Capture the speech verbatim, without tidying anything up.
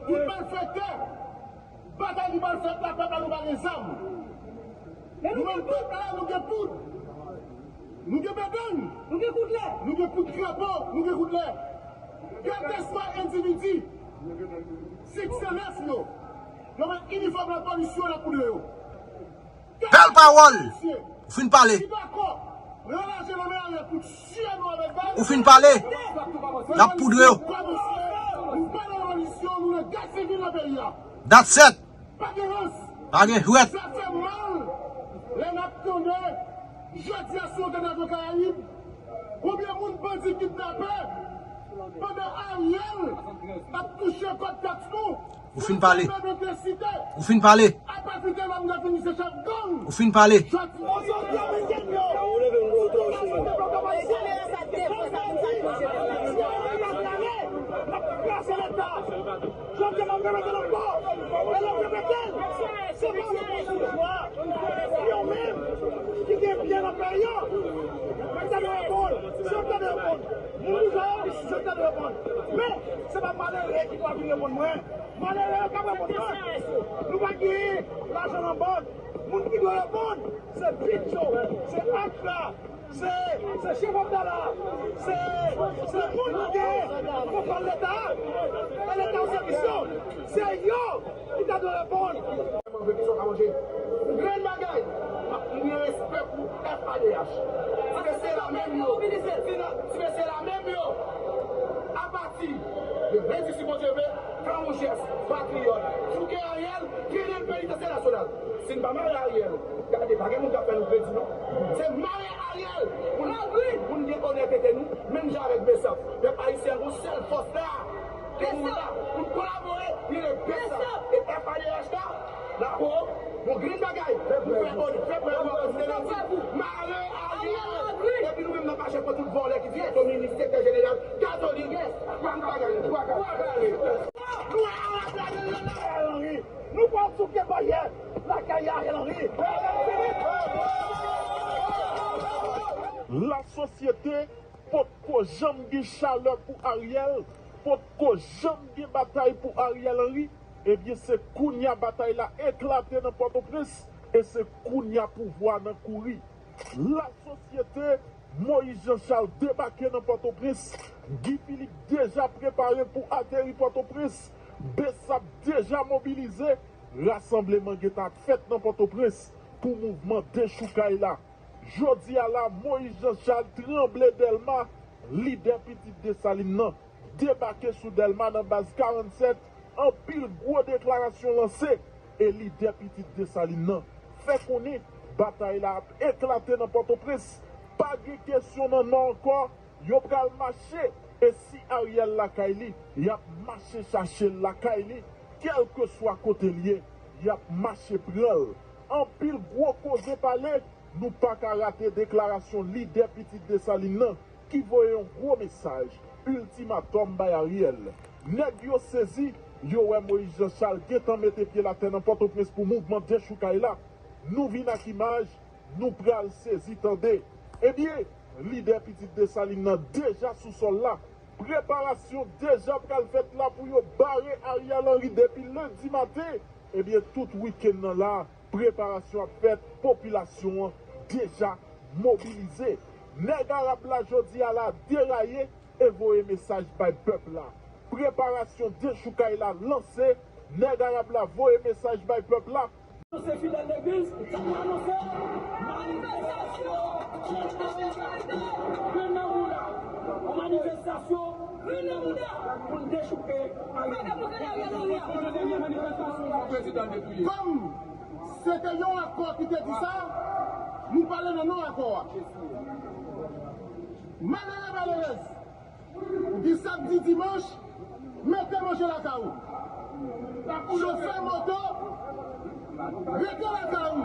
Ki malfektè! Batay ki pral fèt la, pèp la, nou pa gen zam. Nou menm pèp la, nou gen poud. Nou gen bèdang. Nou gen kout lè. Nou gen kout krapo, nou gen kout lè. Kèlkeswa endividi, sèk selès yo, yo met inifòm lapolis yo, n ap poudre yo. Bèl pawòl! Ou fin pale. Ou fin pale. N ap poudre yo. That's it. Pa gen jwèt. Sa fè mal lè n ap tande jodi a sou Antèn Radyo Karayib konbyen moun bandi kidnape pandan Ariel ap touche kòb taks nou. Ou fin pale. Ou fin pale. Ou fin pale. Men, se pa malere ki pral vin reponn mwen. Malere yo k ap reponn mwen. Nou pa gen lajan nan bank. Moun ki dwe reponn, se Pitcho, se Akra, se, se Chèf Abdala, se, se moun ki gen kontwòl Leta a. E Leta an sèvis yo. Se yo ki ta dwe reponn. Manje, kisa w ka manje? Yon grenn bagay, m ap, m gen respè pou F A D H. Ti mesye la menm yo, ti nan, ti mesye la menm yo, apati de lendi si Bondye vle, fè yon jès patriyòt, fouke Ariel, trennen l penitansye nasyonal. Si n pa mare Ariel, gade, pa gen moun k ap fè nou kredi, non. Se mare Ariel pou n, pou n gen onètete nou, menm jan avèk Bessap. Pèp ayisyen an gon sèl fòs la. Pou nou la, pou n kolabore, li rele Bessap. E F A D H la, la, oh, yon grenn bagay. Pou fè onè, fè prèv nou ap konsidere l. Mare Ariel. Epi nou menm n ap mache kont tout vòlè ki di kominis, sektè jeneral, katolik. Yes. Pa n bagay, pa bagay. Nou wè Ariel la, Ariel Henry. Nou pral souke baryè lakay Ariel Henry. Lasosyete potko janm gen chalè pou Ariel, potko janm gen batay pou Ariel Henry. Ebyen, se kounye a batay la eklate nan Pòtoprens, e se kounye a pouvwa nan kouri. Lasosyete, Moïse Jean Charles debake nan Pòtoprens. Guy Philippe deja prepare pou ateri Pòtoprens. Bessap deja mobilize. Rasanbleman gentan ap fèt nan Pòtoprens pou mouvman dechoukay la. Jodi a la, Moïse Jean Charles tranble Dèlma, lidè Pitit Desalin nan debake sou Dèlma nan baz karannsèt, anpil gwo deklarasyon lanse, e lidè Pitit Desalin nan fè konnen batay la ap eklate nan Pòtoprens. Pa gen kesyon nan Nò ankò, yo pral mache, e si Ariel lakay li, y ap mache chache l lakay li, kèlkeswa kote l ye, y ap mache pran l. Anpil gwo koze pale, nou pa ka rate deklarasyon lidè Pitit Desalin nan ki voye yon gwo mesaj, iltimatòm bay Ariel. Nèg yo sezi, yo wè Moïse Jean Charles gentan mete pye l atè nan Pòtoprens pou mouvman dechoukay la. Nou vin ak imaj, nou pral sezi tande. Ebyen, lidè Pitit Desalin nan deja sou sòl la. Preparasyon deja pral fèt la pou yo bare Ariel Henry depi lendi maten. Ebyen, tout wikenn nan la, preparasyon ap fèt, popilasyon an deja mobilize. Nèg arab la jodi a la deraye e voye mesaj bay pèp la. Preparasyon dechoukay la lanse, nèg arab la voye mesaj bay pèp la. Se fidèl legliz, sa nou anonse, manifestasyon kont Ariel Henry, grenn nan bouda, yon manifestasyon grenn nan bouda pou n dechouke Ariel. Kòm se te yon akò ki te di sa, nou pale nan non akò a. Malere, malerèz, ou di samdi, dimanch, mete manje lakay ou. Chofè moto, rete lakay ou.